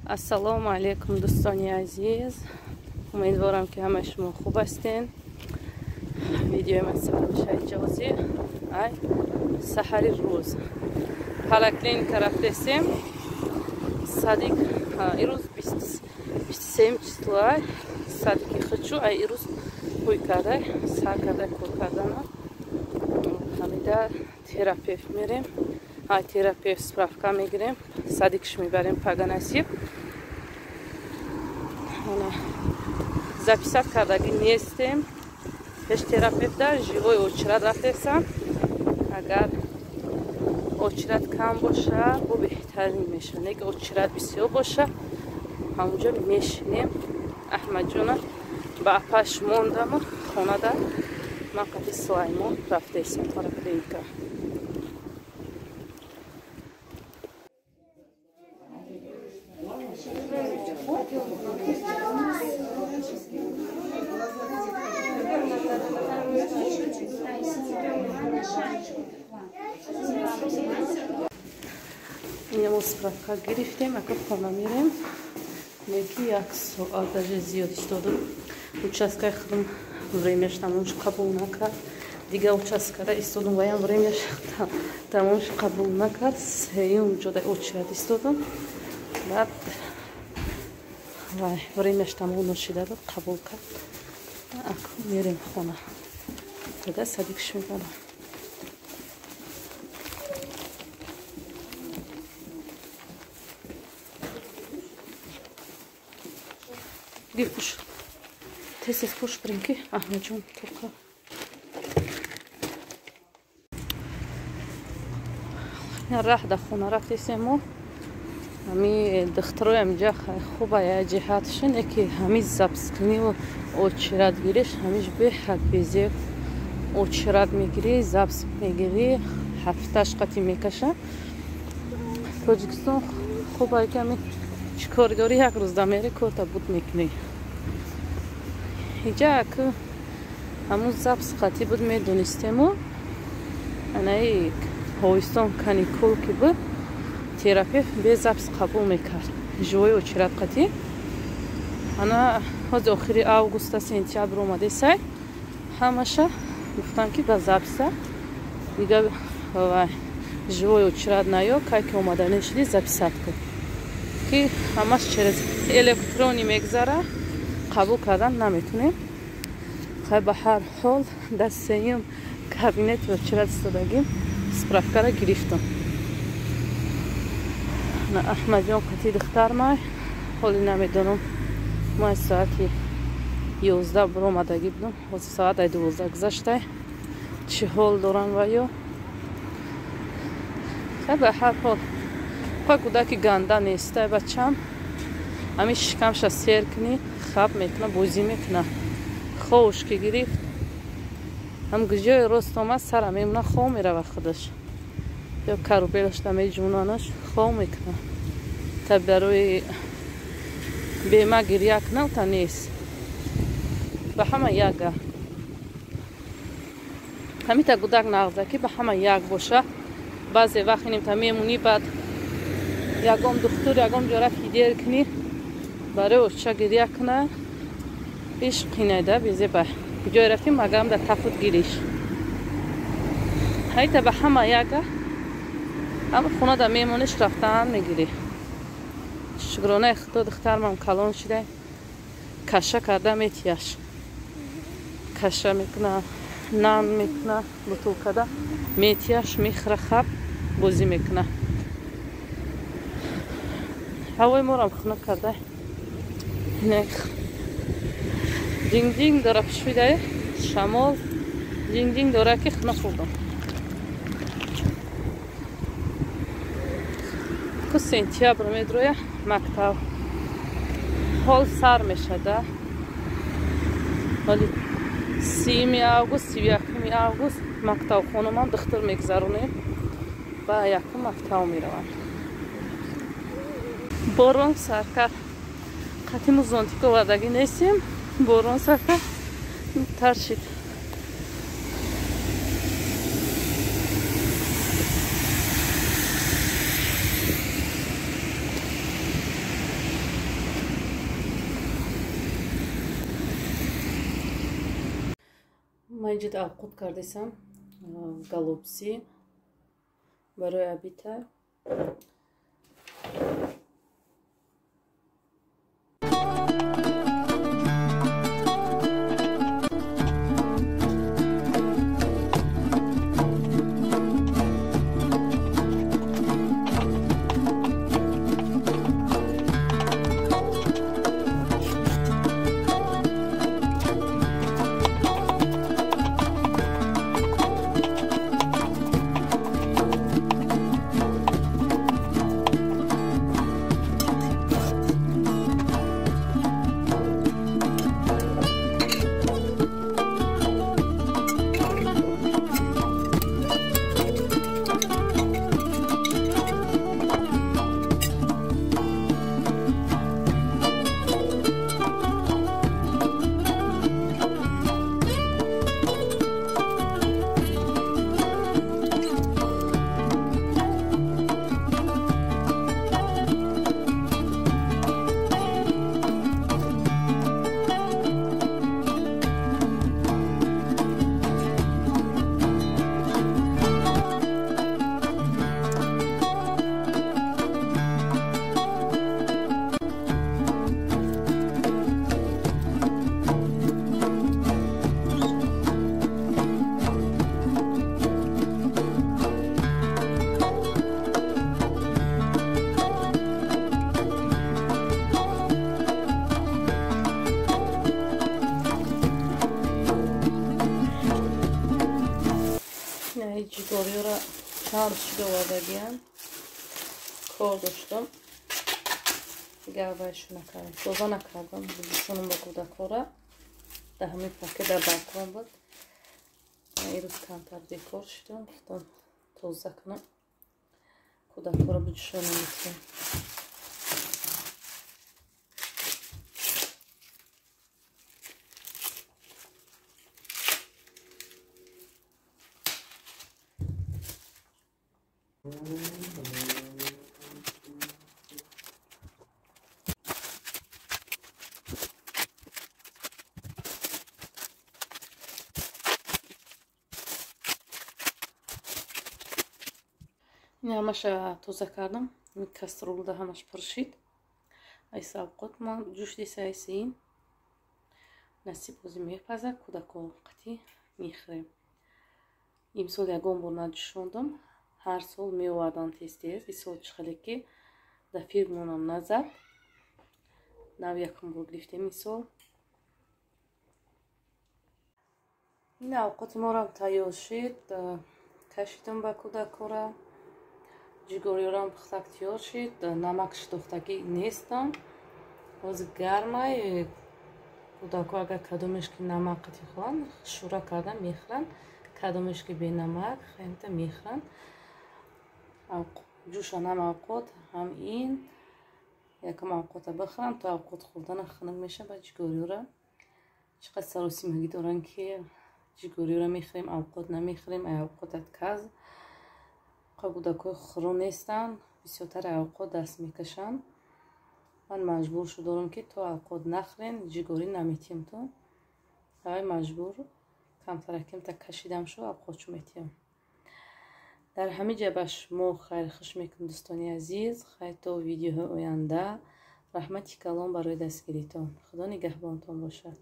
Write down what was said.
Ассалому алайкум, дӯстони азиз. Умедворам, ки ҳамаи шумо хуб ҳастен. Видеои ман сар мешавад ҷози ай саҳари рӯз. Поликлиника рафтесем. Садик ирӯз 23 число садики хучу ай ирӯз ҳуй карда, сар карда кор кардана. Ҳамида терапевт мерем. Ай терапевт справка мегирем. Садикш мебарем пага насиб. Записать кардагӣ нестем. Пеш терапевта живой очередь рафтесам. Агар очередь кам боша, бо беҳтарин меша. Не ки очередь бисёр боша, ҳамонҷо мешинем. Аҳмадҷона ба апаш мондаму хонада ман қати Сулаймон рафтесам поликлиника. Инемо справка гирифтем, ака хона мерем. Неки як соат даже зиёд истодам. Участкаи худам времяш тамомш қабул накард. Дигар участкада истодам, ваям времяш тамомш қабул накард. Сеюм ҷода очередь истодам. Баъд вай времяш тамом нашида буд, қабул кард. Ака мерем хона. Тага садикш мебарам. Гир пуш. Тез-тез пуш бирем ки Аҳмадҷон тоқа. Раҳ да хона рафтесем мо. Ҳами духтарои ҳамиҷа хуба я ҷиҳатшин, яке ҳами запискуниву очередь гириш, ҳамиш беҳад безеб. Очередь мегирӣ, запис мегирӣ, ҳафташ қати мекаша. Тоҷикистон хуба ки ҳами чӣ кори дорӣ, як рӯз дамери корта буд мекунӣ. Иҷа ак ҳамун запис қатӣ буд медонистему. Анаи ҳовистон каникул ки буд, терапевт без запис қабул мекард. Живой очередь қатӣ. Ана ҳозир охири августа сентябр омадесай, ҳамаша гуфтан ки ба записа. Дига живой очередь наё, кай ки омада нешидӣ записать кун. Ки ҳамаш через электрони мегзара, қабул кардан наметунем. Хай ба ҳар ҳол дар сеюм кабинети очередь истодагим справкара гирифтам. Аҳмадҷон қати духтармай, ҳоли намедонам. Мо аз соати 11 буромадагӣ будам, ҳозир соат ай 12 гузаштай. Чӣ ҳол дорам ва ё? Хай ба ҳар ҳол па кӯдаки ганда нестай бачам. Ҳамин шикамша сер кунӣ, хаб мекуна, бозӣ мекуна. Ховш ки гирифт, ҳам ҷои рост омад, сара мемона, хов мерава худаш. Ё карубелашда меҷунанаш, хов мекуна. Та барои бема гиря кунам та нест. Ба ҳама яга. Ҳамита гудак нағза ки ба ҳама як боша. Баъзе вақт иним та мемунӣ, баъд ягон духтур, ягон ҷора фидер кунӣ, барои оча гиря куна, иш қинайда безеба. Ҷое рафтим, магарам дар тафут гириш. Ҳайта ба ҳама яга, ҳама хона да мемониш, рафтан мегирӣ. Шукронаи худо духтармам калон шидай, каша карда метияш. Каша мекуна, нан мекуна, бутулкада метияш, мехӯра, хаб бозӣ мекуна. Ҳавои морам хунук карда. Ҷинг-ҷинг дора пушидай, шамол ҷинг-ҷинг дора ки хунук хӯрдам. Ку сентябр медроя мактаб. Ҳол сар мешада. Вале 30 август, 31 август мактабхонамам духтур мегзаронем. Ба якум мактаб меравам. Борон сар кард. Қатиму зонтик овардагӣ нестем. Борон сар кард. Тар шид. Ана инҷа авқот кардесам, голубцы барои обед а. Ҷигориёра чанд шуда овардагиам, кор доштам, дигар аввалшу накардам, тоза накардам. Бушонам ба кӯдакҳора дар ҳамин пакет дар балкон буд. Ирӯз камтар бекор шудам, гуфтам, тоза кунам, кӯдакҳоро биҷушонам битем. Ин ҳамаша тоза кардам. Ин кастрюлда ҳамаш пур шид. Айса авқот ма ҷӯшдиса, айси ин насиб ози мепаза, кӯдако қатӣ мехӯрем. Имсол ягон бор наҷӯшондам, ҳар сол меовардам тез тез. Исол чӣ хеле ки дар фирмонам назад, нав якум бор гирифтем исол. Ин авқоти морам тайёр шид, кашидам ба кӯдакора. Ҷигориёрам пухтак тиёр шид, намак шитохтагӣ нестам. Ҳозир гармай, кӯдако агар кадомеш ки намак қатӣ хӯранд, шӯра карда мехӯранд, кадомеш ки бенамак хемта мехӯранд. Ҷӯшан ҳам авқот, ҳам ин якам авқота бихӯранд, то авқот хӯрдана хунук мешавад. Ба ҷигориёра чӣ қадр саросимагӣ доранд, ки ҷигориёра мехӯрем, авқот намехӯрем, ай авқотат каз. Кӯдакҳои хӯрон нестанд, бисёртар авқот даст мекашанд. Ман маҷбур шудорам, ки то авқот нахӯрен, ҷигорӣ наметиҳем. То ай маҷбур камтаракемта кашидам шу, авқотшу метиҳам. Дар ҳамин ҷа ба шумо хайрхуш мекунам, дӯстони азиз. Хайр, то видеоҳои оянда. Раҳмати калон барои дастгиритон. Худо нигаҳбонтон бошад.